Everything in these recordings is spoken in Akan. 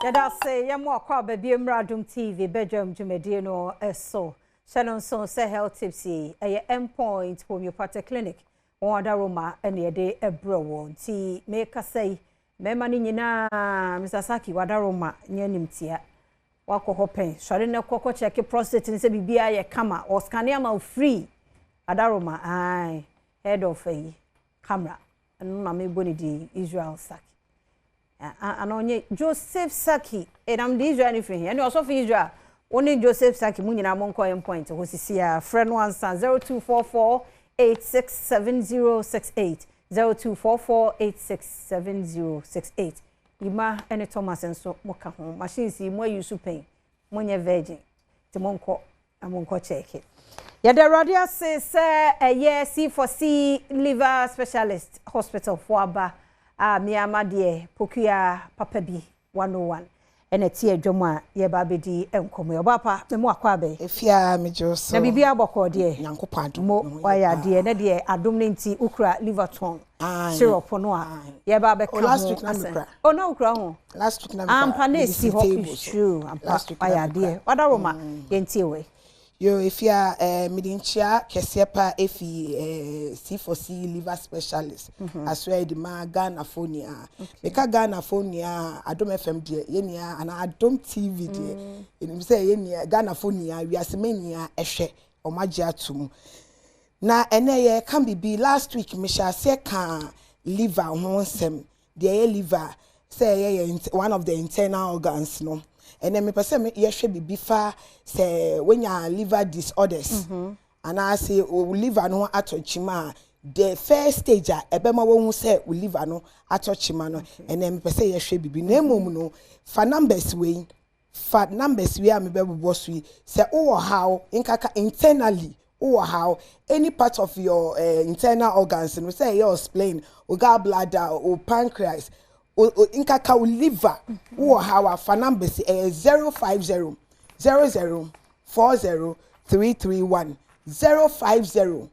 Yɛda ase, yɛma wo akwaaba bio mmra Adom TV bɛdwam dwumadie no so. Hyɛ no nso sɛ health tips yi, ɛyɛ Mpoint Homeopathic Clinic wɔn adaroma ɛna yɛde ɛbrɛ wɔn. Nti mekasa yi, mmarima no nyinaa, Mr. Saki wadaroma nyɛ nimtia. Wakɔ hɔ pɛn, sɔre na kɔ kɔ check prostate ne sɛ biribiara yɛ kama, ɔscan ama wo free. Adaroma, aye, head of yi, camera, ɛno na mebɔ ne din Israel Saki. Ana ɔnyɛ Joseph Saki, ɛnam de Israel ne firi he, ɛne ɔsɔfo Israel, wo ne Joseph Saki mu nyinaa monkɔ Mpoint hɔ sisi a frɛ no ansa 0244 867068, 0244 867068. Yima ne Thomas nso moka ho. Machines yi mo ayi so pɛn, monyɛ virgin, nti monkɔ na monkɔ check. Yɛda Awurade ase sɛ ɛyɛ C4C Liver Specialist Hospital fo aba a mmeama deɛ pokua papa bi 101 ɛna ti adwam a yɛba abɛdi nkɔmmɔ. Ɔbaa pa, memu akɔ abɛ. Efia, megye wo so. Na biribi abɔkɔ deɛ? Nyankopɔn adom. Mo wayɛ adeɛ na deɛ adom no nti wokura Liverton syrup no a yɛba abɛka Oh, last week na ho asɛm. mekura. Oh, na wokura ho? Last week na mekura. Ampa na Mede esi si hɔ table so. true ampa Last week na wayɛ mekura. adeɛ. Wadaroma, yɛntie wei. Yo, Efia, mede nkyia kɛseɛ pa efi C4C Liver Specialist. Asoɛ de ma Ghanafoɔ nyinaa. Meka Ghanafoɔ nyinaa, Adom FM deɛ, yɛn nyinaa, anaa Adom TV deɛ, ɛnim sɛ yɛn nyinaa, Ghanafoɔ nyinaa, wiase mma nyinaa ɛhwɛ, ɔmo agye ato mu. Na ɛnɛ yɛka biribi, last week mehyɛ aseɛ ka liver ho nsɛm. Deɛ ɛyɛ liver, sɛ ɛyɛ yɛn one of the internal organs no. Ɛnɛ mepɛ sɛ yɛhwɛ biribi fa sɛ wonya liver disorders anaasɛ wo liver no atɔ kyima a, the first stage a ɛbɛma wɔhu sɛ wo liver no atɔ kyima no, ɛnɛ mepɛ sɛ yɛhwɛ biribi. Na mmom no, fa numbers wei a mebɛbobɔ so yi, sɛ wowɔ haw nkaka internally, wowɔ haw any part of your internal organs no, sɛ ɛyɛ your spleen, wo gallbladder, wo pancreas, o nkaka wo liver, wowɔ haw a, fa numbers, ɛyɛ 050 00 40 331, 050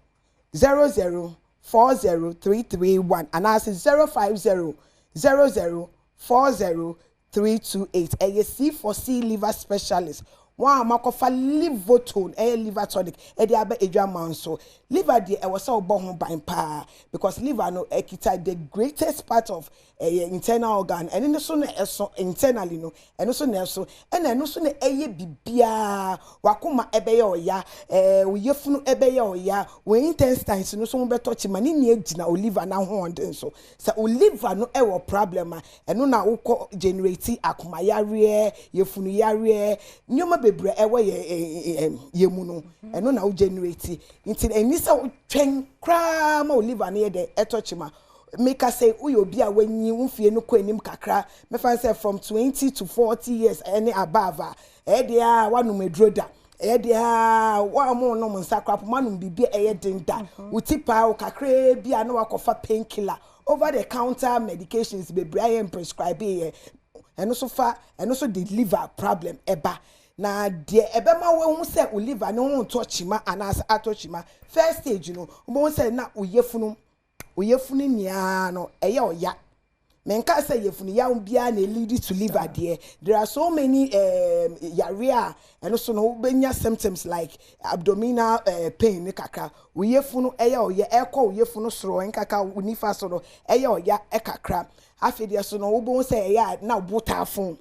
00 40 331 anaasɛ 050 00 40 328. Ɛyɛ C4C Liver Specialist wɔn a makɔfa Livotone, ɛyɛ liver tonic, ɛde aba edwama nso. Liver deɛ, ɛwɔ sɛ ɔbɔ ho ban paa because liver no ɛkita the greatest part of ɛyɛ internal organ. Ɛno no so na ɛso internally no, ɛno so na ɛso, ɛna ɛno so na ɛyɛ bibiara. Wakoma ɛbɛyɛ ɔya, oyefunu ɛbɛyɛ ɔya, wɔn intestines no so ho bɛtɔ kyima ne nea gyina o liver n'ahoɔden so. Sɛ o liver no ɛwɔ problem a, ɛno na wokɔ generate akomayareɛ, yefunu yareɛ, nneɛma bebree ɛwɔ yɛ ɛ ɛ yɛ mu no, ɛno na wo generate. Nti ɛni sɛ wotwɛn koraa ma o liver no yɛ dɛ ɛtɔ kyima. Meka sɛ woyɛ obi a wanyi wo fie no kɔ anim kakra, mɛfa sɛ from 20 to 40 years ɛne above a, ɛyɛ deɛ a wanom aduro da, ɛyɛ deɛ a wɔn nom nsa koraa po, manom biribi a ɛyɛ den da, wo ti paa wo kakraa bi a na wakɔfa painkiller, over the counter medications bebree ayɛ prescribe yɛ, ɛno so fa, ɛno so de liver problem ɛba. Na deɛ ɛbɛma wɔn sɛ wo liver ne ho ntɔ kyima anaasɛ atɔ kyima, first stage no, wɔn sɛ na wo yefunu, wo yefunu nyinaa no ɛyɛ ɔya. Menka sɛ yefunu yaw biara na lead to liver deɛ, there are so many yare a ɛno so no wobɛnya symptoms like abdominal pain ne kakra, wo yefunu ɛyɛ ɔya, ɛkɔ wo yefunu soro nkaka wo nifa so no ɛyɛ ɔya ɛkakra. Afei deɛ so no, wobɛhu sɛ ɛyɛ a na wo taa fon,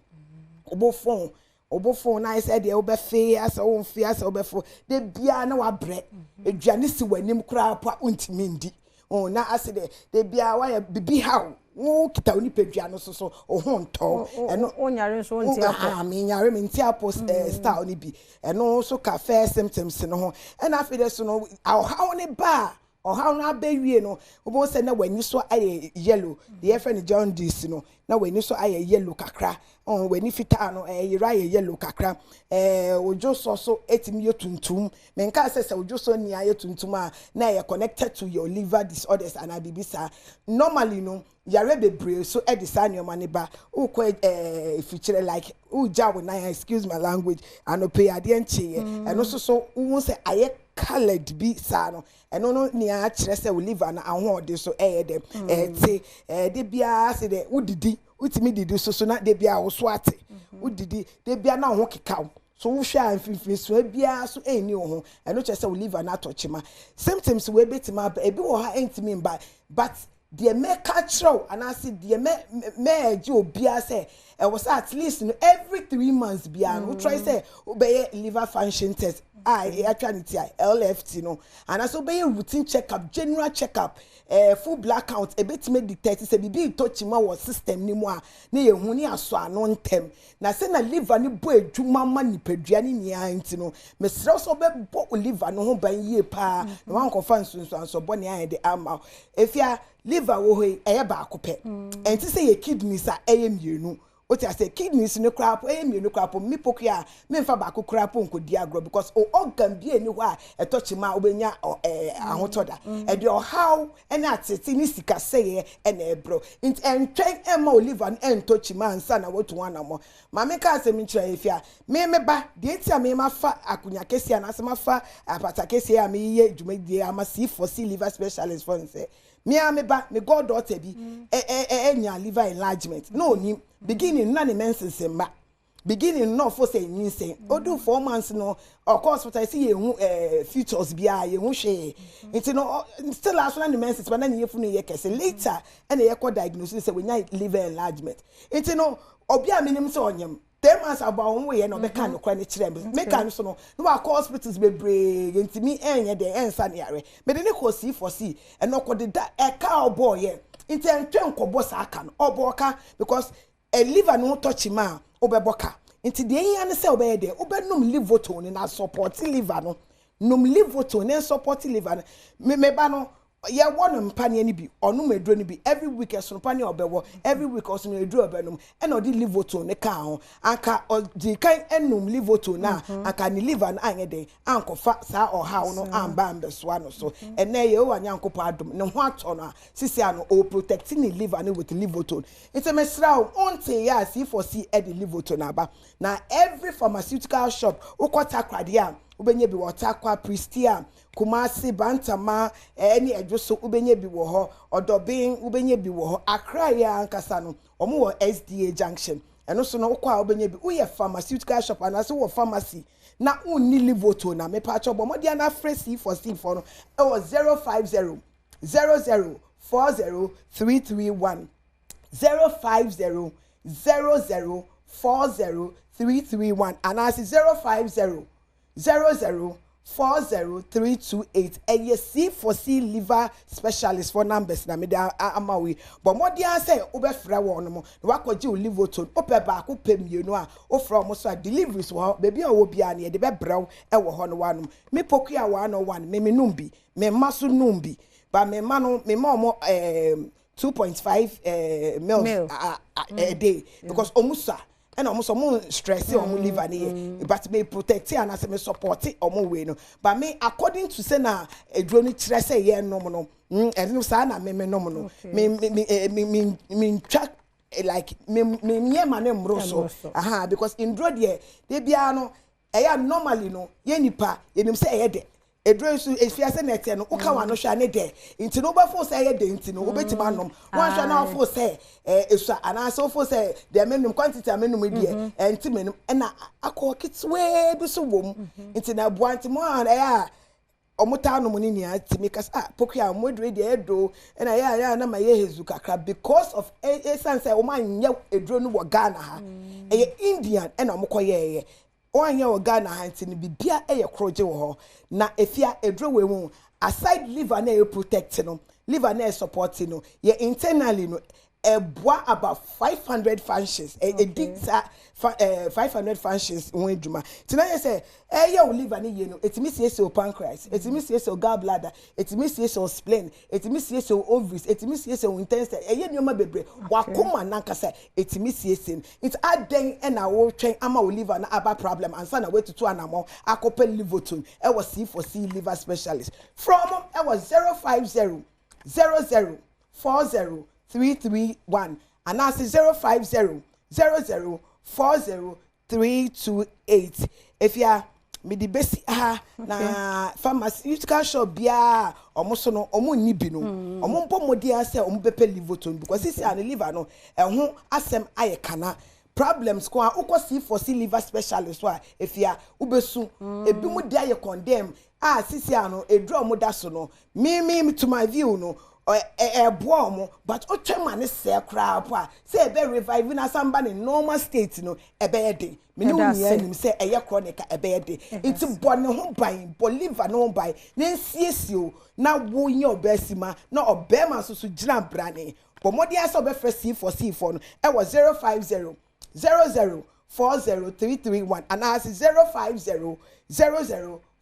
wo fon, wo fon na ayɛ sɛ deɛ wobɛfe asɛ womfe asɛ wobɛfo de biara na wabrɛ, aduane si w'anim koraa po a wontumi ndi ɔn na ase de de biara wayɛ bibi haw wo kita wo nipadua no so so wo ho ntɔ. Ɛno wonyare nso wonte apɔ. Ah, menyare, mente apɔ style no bi, ɛno nso ka first symptoms no ho. Ɛna afei de so no, ɔhaw ne ba a ɔhaw no abɛwie no, wobɛhu sɛ na w'ani so ayɛ yellow, deɛ yɛfrɛ no jaundice no, na w'ani so ayɛ yellow kakra, ɔn w'ani fitaa no ɛyera ayɛ yellow kakra, odwo sɔ so etumi yɛ tuntum. Menka sɛ odwo sɔ nia yɛ tuntum a na ɛyɛ connected to your liver disorders anaa biribi saa. Normally no, yare bebree so ɛde saa nneɛma ne ba. Wokɔ efikyerɛ, like wogya wo nan, excuse my language, anɔpɛ adeɛ nkyeeɛ, ɛno nso so wohu sɛ ayɛ coloured bi saa no, ɛno no nea kyerɛ sɛ wo liver no ahoɔden so ɛyɛ dɛ ɛte. De biara sɛ dɛ wodidi, wotumi didi so so na de biara wo so ate. Wodidi de bia na wo ho keka wo so, wohwɛ a mfimfinisua biara so ɛnni wo ho. Ɛno kyerɛ sɛ wo liver no atɔ kyema. Symptoms wei bɛtumi aba, ebi wɔ ha ɛntumi mba, but deɛ mɛka kyerɛw anaasɛ deɛ mɛɛgye obiara sɛ ɛwɔ sɛ at least no every 3 months biara no, wotry sɛ wobɛyɛ liver function test a yɛatwa ne ti a LFT no, anaasɛ wobɛyɛ routine check up, general check up, full blood count. Ebɛtumi detect sɛ biribi ntɔ kyima wɔ system ne mu a, ne yɛhu ne asɔ ano ntɛm. Na sɛ na liver no bɔ adwuma ma nipadua ne nyinaa nti no, mesrɛ sɛ wobɛbɔ wo liver no ho ban yie paa na wankɔfa nsunsuansɔ bɔne ayɛ de ama wo. Efia, liver wɔ hɔ yi, ɛyɛ baako pɛ. Ɛnti sɛ yɛ kidneys a ɛyɛ mmienu. Wote ase, kidneys no koraa po ɛyɛ mmienu koraa po, mi poku a memfa baako koraa po nkɔdi agorɔ, because o organ bi ani hɔ a ɛtɔ kyima a wobɛnya ahotɔ da. Ɛde ɔhaw ɛne atete ne sikasɛeɛ ɛna ɛbrɛ. Nti ɛntwɛn ɛma o liver no ɛntɔ kyima ansa na watu ho anammɔ. Maame ka asɛm nkyerɛ Efia. Me me ba deɛ nti a me ma fa akonnwa kɛseɛ anaasɛ ma fa apata kɛseɛ a meyɛ dwumadie ama C4C Liver Specialist fɔ nsɛ me a me ba, me god daughter bi ɛ ɛ ɛ ɛnya liver enlargement na onim beginning na ne menses mma. Beginning na ɔfo sɛ nyinsɛn odu 4 months no, ɔkɔ hospital sɛ yɛhu features biara, yɛhu hwee. Nti no still aso na ne menses ba na ne yɛfu no yɛ kɛse. Later ɛna yɛkɔ diagnosis sɛ wɔnya liver enlargement. Nti no obi a menim sɛ ɔnyam 10 months aba wɔn wɔ yɛ na ɔbɛka nokora ne kyerɛ me. Meka no so no na wakɔ hospitals bebree, yɛntumi ɛnyɛ deɛ ɛnsa ne yare. Mede ne kɔ C4C, ɛna ɔkɔdeda ɛka a ɔbɔɔyɛ. Nti ɛntwɛn nkɔbɔ saa ka no ɔbɔ ɔka, because ɛ liver no tɔ kyima a wobɛbɔ ka. Nti deɛ ehia ne sɛ wobɛyɛ deɛ wobɛnum Livotone na support liver no. Num Livotone na support liver no. Me me ba no, yɛwɔ no mpaneɛ no bi, ɔnom aduro no bi every week. Ɛsono paneɛ ɔbɛwɔ every week, ɔsono aduro ɔbɛnom, ɛna ɔde Livotone ne kaa ho. Anka ɔdi kan ɛnum Livotone na anka ne liver no anyɛ den ankɔfa saa ɔhaw no amba ambɛsoa no so. Ɛnɛ Yehowa Nyankopɔn adom, ne ho atɔ no a sisi ano o protect ne liver no with Livotone. Nti mesrɛ wo, wonte yɛ a, C4C ɛde Livotone aba na every pharmaceutical shop. Wokɔ Takoradi a, wobɛnya bi wɔ Tarkwa, Prestea, Kumasi, Bantama ɛne Ɛdwo so, wobɛnya bi wɔ hɔ. Ɔdɔben, wobɛnya bi wɔ hɔ. Accra yɛ ankasa no, wɔn wɔ SDA Junction. Ɛno so no, wokɔ a wobɛnya bi. Woyɛ pharmaceutical shop anaasɛ wowɔ pharmacy na wonni Livotone na mepaakyɛw, bɔ mmɔden ana afrɛ C4C foɔ no ɛwɔ 0500040331, 0500040331 anaasɛ 0500040328. Ɛyɛ C4C Liver Specialist for numbers na mede ama wo yi. Bɔ mmɔden sɛ wobɛfrɛ wɔn mo na wakɔgye wo Livotone. Wopɛ baako pɛ, mmienu a, wofrɛ wɔn so a, deliveries wɔ hɔ. Baabi a wɔwɔ biara no, yɛde bɛbrɛ wo ɛwɔ hɔ no wanom. Me Pokua 101, me me nom bi, me mma so nom bi, ba me mma no, me mma wɔn 2.5 mils Mil. a day, because ɔmo sa ɛna ɔmo sɛ ɔmo stress ɔmo liver ne yɛ, but me protect anaasɛ me support ɔmo wei no. But me, according to sɛ na eduro no kyerɛ sɛ yɛ nom no, ɛno saa na me me nom no. Me me ntwa like me me nyɛ ne mmoro so. Ɛmmoro so. Aha, because nduro deɛ, de biara no ɛyɛ a normally no, yɛ nipa yɛnim sɛ ɛyɛ dɛ. Eduro nso efiase na ɛtɛ no, woka wa no hwɛ a ne dɛ nti no, wobɛfo sɛ ɛyɛ dɛ nti no, wobɛtumi anom. Wɔnhwɛ na wofo sɛ esua anaasɛ wofo sɛ deɛ menum, quantity a menum deɛ ɛnti menum, ɛna akɔ ketewee bi so wɔ mu nti na ɛboa. Nti mo a ɛyɛ a ɔmo taa nom ne nyinaa tumi kasa ah, Pokua, ɔmo eduro deɛ ɛdo ɛna ɛyɛ a ɛyɛ a na ma yɛ hezu kakra because of esan sɛ ɔmo anyɛ eduro no wɔ Ghana ha. Ɛyɛ Indian ɛna ɔmo kɔ yɛɛyɛ. Wɔanyɛ wɔ Ghana ha nti no, bibia ɛyɛ korogye wɔ hɔ. Na efia, eduro wɔ mu, aside liver na ɛyɛ protect no, liver na ɛyɛ support no, yɛ internally no, ɛboa about 500 functions. Ɛdi saa fa 500 functions ho adwuma. Nti na yɛ sɛ ɛyɛ wo liver ne yie no, etumi siesie wo pancreas, etumi siesie wo gallbladder, etumi siesie wo spleen, etumi siesie wo ovaries, etumi siesie wo intestine. Ɛyɛ nneɛma bebree. Wakoma nankasa etumi siesie no. Nti adan ɛna wɔretwɛn ama wo liver no aba problem ansa na woatutu anamɔ akɔpɛ Livotone ɛwɔ C4C Liver Specialist? From ɛwɔ 0500040331 anaasɛ 0500040328. Efia, mede besi ha na pharmaceutical shop biara a ɔmo so no ɔmo nni bi no, ɔmo mbɔ mmɔden sɛ ɔmo bɛpɛ Livotone, because sisi a ne liver no ɛho asɛm ayɛ kana. Problems ko a wokɔ C4C liver specialist so a, efia wobɛsu. Ebi mu de ayɛ condemn a sisi ano eduru a wɔn da so no, me to my view no, ɛɛboa wɔn, but otwa ma ne sɛɛ koraa po a, sɛ ɛbɛ revive na asan ba ne normal state no, ɛbɛyɛ den. Me ne wo nyinaa nim sɛ ɛyɛ chronic a, ɛbɛyɛ den. Nti bɔ ne ho ban, bɔ liver ne ho ban na nsiesie o, na wo nyɛ ɔbaa si ma na ɔbɛrima nso so gyina brane. Bɔ mmɔden asɛ ɔbɛfrɛ C4C4 no ɛwɔ 0500040331 anaasɛ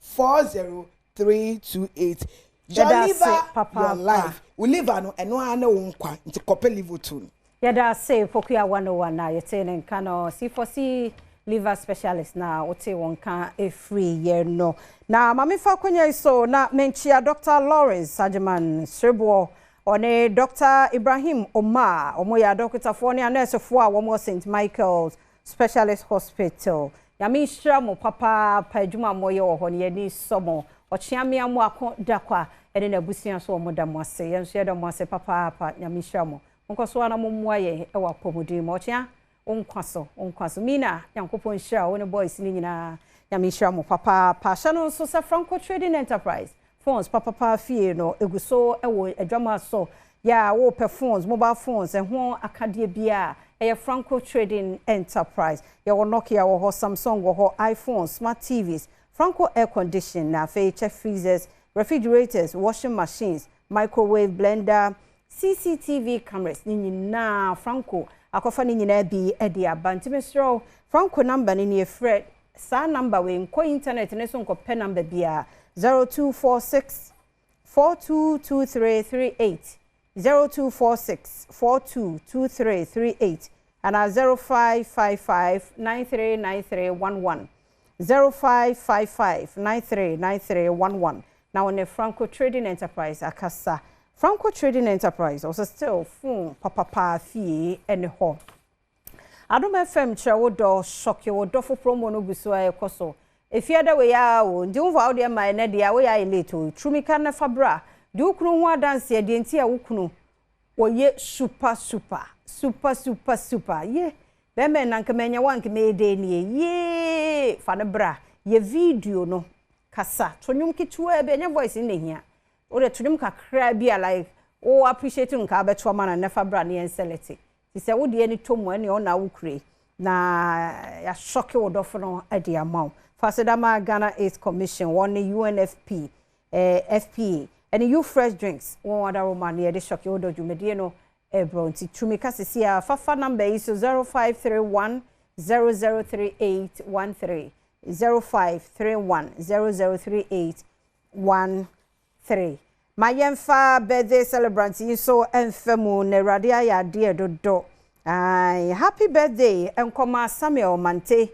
0500040328. Your liver, your life. Wo liver no, ɛno ara ne wo nkwa, nti kɔpɛ Liverton. Yɛda ase, Pokua 101 na yɛte ne nka no, C4C liver specialist na wote wɔn ka efiri yɛ no. Na maame fa akonnwa yi so na menkyia Dr. Lawrence Agyeman Sreboɔ, ɔne Dr. Ibrahim Omar. Ɔmo yɛ adɔkotafoɔ ne anɛɛsefoɔ a wɔn wɔ St. Michael's Specialist Hospital. Nyame nhyira mo papaapa, adwuma a moyɛ wɔ hɔ no yɛni sɔ mo. Ɔkyeame mo ako dakwa ɛne n'abusua so, wɔn da mo ase. Yɛn nso yɛda mo ase papaapa. Nyame nhyira mo. Nkɔ so ana mommoa yɛn ɛwɔ apɔmuden mu. Ɔkyea wo nkwa so, wo nkwa so. Mina, Nyankopɔn nhyira wo ne boys ne nyinaa. Nyame nhyira mo papaapa. Hyɛ no nso sɛ Franco Trading Enterprise phones papapa fie no egu so ɛwɔ adwama so. Yɛ a wɔpɛ phones, mobile phones ɛho akadeɛ bia, ɛyɛ Franco Trading Enterprise. Yɛwɔ Nokia wɔ hɔ, Samsung wɔ hɔ, iPhone, smart TVs, Franco air condition, na afei check freezers, refrigerators, washing machines, microwave, blender, CCTV cameras ne nyinaa, Franco akɔfa ne nyinaa bi de aba. Nti mesrɛ, Franco number no ne yɛfrɛ saa number wei. Nkɔ internet ne so nkɔpɛ number biara: 0246 422338, 0246 422338 ana 0555 939311, 0555 939311 na wɔne Franco Trading Enterprise akasa. Franco Trading Enterprise ɔsɛ still phone papapa fie ɛne hɔ. Adom FM kyerɛ wo dɔ, shock wo dɔfo promo no gu so a ɛkɔ so. Efiada wei a o, nti womfa wo deɛ ma ɛnɛ deɛ a, woyɛ ayɛ late o. Turumika ne fa bra de wo kunu ho adanseɛ deɛ nti a wo kunu wɔyɛ super super super super super. Ye bɛrima na nka manya wa nka mɛyɛ dɛ nie. Yee, fa no bra, yɛ video no, kasa to nnwom ketewa bi, ɛnyɛ voice ne hia. Wode to nnwom kakra bi a like wo appreciate nka abɛto ama no, ne fa bra ne yɛn select. Ti sɛ wodeɛ ne tɔ mu, ɛne ɔna wo kure na yɛasɔke wo dɔfo no de ama wo. Fasedama Ghana AIDS Commission, wɔn ne UNFP FPA ɛne You Fresh Drinks, wɔn adaroma ne yɛde sɔke wo dɔ dwumadie no ɛbrɔ. Nti tumi ka sisi a fafa number yi so: 0531 003813, 0531 003813. Ma yɛmfa birthday celebrant yi nso mfa mu na Awurade ayɛ adeɛ dodo. Aye, happy birthday nkɔma Samuel Mante.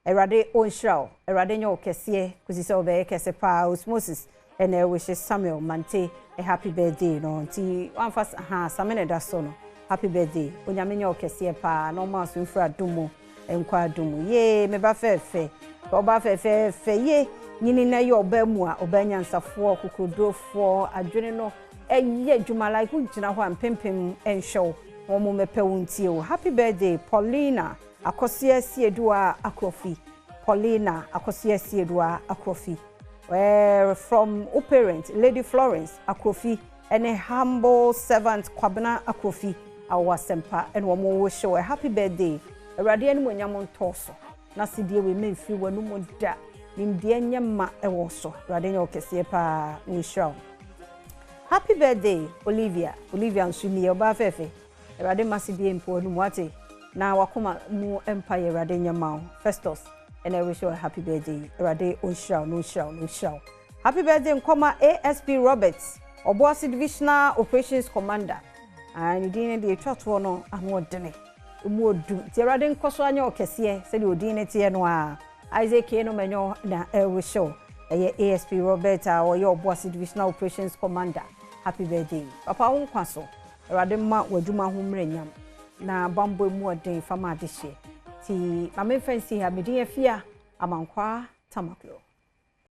Awurade ɔnhyira wo, Awurade nyɛ wo kɛseɛ kòsi sɛ wobɛyɛ kɛse paa. Osmosis ɛna ɛwɔhyɛ Samuel Mante a happy birthday no. Nti wamfa ha same ne da so no, happy birthday. Onyame nyɛ wo kɛseɛ paa na ɔma so mfiri adom mu nkɔ adom mu. Yee, meba fɛɛfɛ, ɔba fɛɛfɛɛfɛ. Ye nyini na yɛ ɔbaa mu a ɔbaa nyansafoɔ, kokodofoɔ, adwene no ɛyɛ adwuma, like wogyina hɔ a mpempem nhwɛ wo, wɔn mo mɛpɛ wo ntie o. Happy birthday, Paulina Akɔsia Siedua Akrofi. Paulina Akɔsia Siedua Akrofi from wo parent Lady Florence Akrofi ɛne humble servant Kwabena Akrofi a wɔwɔ Asɛmpa, ɛna wɔn wɔ hyɛ wɔ happy birthday. Awurade anim onyam ntɔɔ so na sedie wei mɛmfiri w'anum da. Nimdeɛ nyɛ ma ɛwɔ so. Awurade nyɛ wo kɛseɛ paa na wɔhyira wo. Happy birthday, Olivia. Olivia nso nie, ɔbaa fɛɛfɛ. Awurade ma sedie mpo w'anum, wate, na wakoma mu mpa yɛ. Awurade nyɛ ma wo. Festus ɛna ɛwish you a happy birthday. Awurade ɔnhyira wo na ɔnhyira wo na ɔnhyira wo. Happy birthday nkɔma ASP Roberts, Ɔboase Divisional Operations Commander. Ne din no deɛ ɛtwa toɔ no ano ɔdene emu odu, nti Awurade nkɔ so anyɛ ɔkɛseɛ sɛdeɛ odin no teɛ no a. Isaac K no mɛnyɔ na ɛrehyɛ wo. Ɛyɛ ASP Robert a ɔyɛ Ɔboase Divisional Operations Commander. Happy birthday, papa. Wo nkwa so. Awurade ma w'adwuma ho mmerɛ nyam na bambɔ mu ɔden fama adehyeɛ. Nti maame mfa nsi ha. Medin Afia Amankwaa Tamaklo.